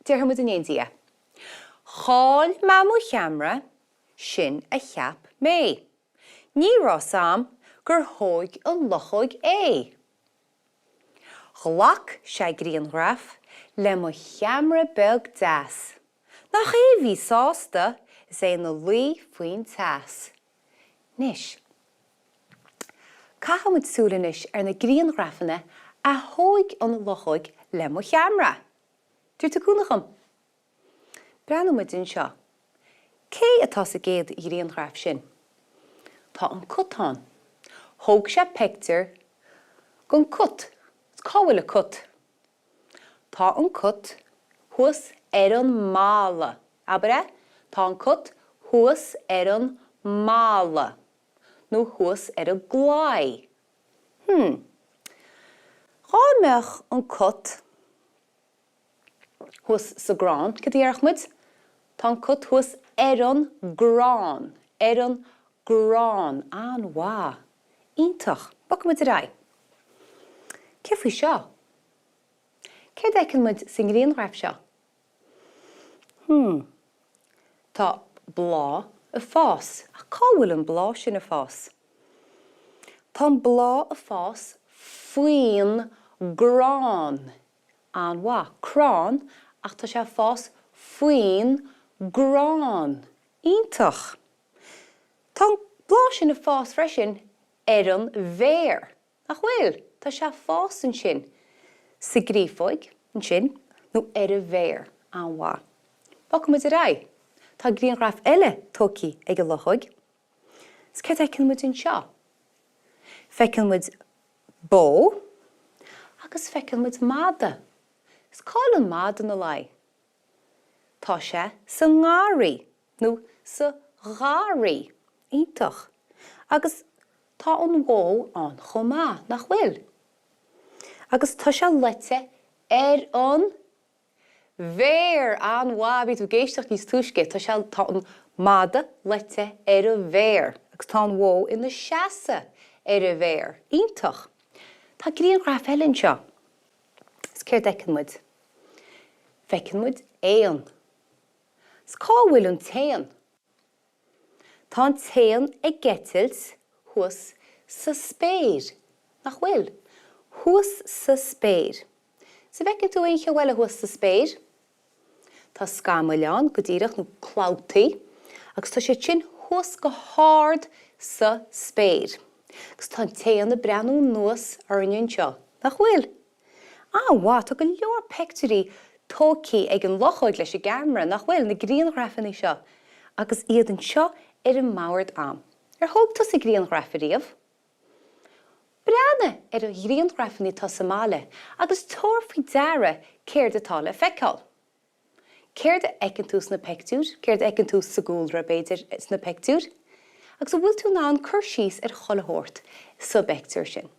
Déarfaidh muid in éindí é. Chaill mé mo cheamara, sin a cheap mé. Ní raibh 's a'm gur thóig an luchóig é. Ghlac sé grianghraf le mo cheamara beag deas. Nach é a bhí sásta is é ina luí faoin teas. Anois, caithfidh muid súil anois ar na grianghrafanna a thóig an luchóig le mo cheamara. Tabhair tú cúnamh dhom. Breathnóidh muid anseo. Cé atá sa gcéad ghrianghraf sin? Tá an cat ann. Thóg sé peictiúr gon cat. Cá bhfuil an cat? Tá an cat thuas ar an mballa. Abair é? Tá an cat thuas ar an mballa. Nó thuas ar an gclaí. Hmm. Dhá mbeadh an cat thuas sa gcrann. Cad a déarfadh muid? Tá an cat thuas ar an gcrann. Ar an gcrann. An-mhaith. Iontach. Bogfaidh muid ar aghaidh. Céard faoi seo? Céard a fheiceann muid sa ngrianghraf seo? Hmm. Tá bláth ag fás. Ach cá bhfuil an bláth sin ag fás? Tá an bláth ag fás faoin gcrann. An-mhaith. Crann, ach tá sé ag fás faoin gcrann. Iontach! Tá an bláth sin ag fás freisin ar an bhféar, nach bhfuil? Tá sé ag fás ansin sa gcréafóig, ansin, nó ar an bhféar. An-mhaith. Bogfaidh muid ar aghaidh. Tá grianghraf eile tógtha ag an luchóig. Is céard a fheiceann muid anseo? Feiceann muid bó agus feiceann muid mada. Is cá bhfuil an mada ina luí? Tá sé sa ngarraí nó sa gharraí. Iontach. Agus tá an bhó ann chomh maith, nach bhfuil? Agus tá sé luite ar an bhféar! An-mhaith, bhí tú ag éisteacht níos túisce. Tá sé, tá an mada luite ar an bhféar agus tá an bhó ina seasamh ar an bhféar. Iontach! Tá grianghraf eile anseo. Is céard a fheiceann muid? Feiceann muid éan. Is cá bhfuil an t-éan? Tá an t-éan ag eitilt thuas sa spéir, nach bhfuil? Thuas sa spéir. Is an bhfeiceann tú aon cheo eile thuas sa spéir? Tá scamaill ann, go díreach, nó clabhtaí, agus tá siad sin thuas go hard sa spéir. Agus tá an t-éan ag breathnú anuas orainne anseo, nach bhfuil? An-mhaith, tá go leor peictiúirí tógtha ag an luchóig leis an gceamara, nach bhfuil, na grianghrafanna seo, agus iad anseo ar an mbord a'm. Ar thóg tusa grianghraf ariamh? Breathnaigh ar an ghrianghrafanna atá sa mbaile agus tabhair faoi deara céard atá le feiceáil. Céard a fheiceann tú sna peictiúir? Céard a fheiceann tú sa gcúlra, b'fhéidir, sna peictiúir? Agus an bhfuil tú in ann cur síos ar chuile shórt sa bpeictiúr sin?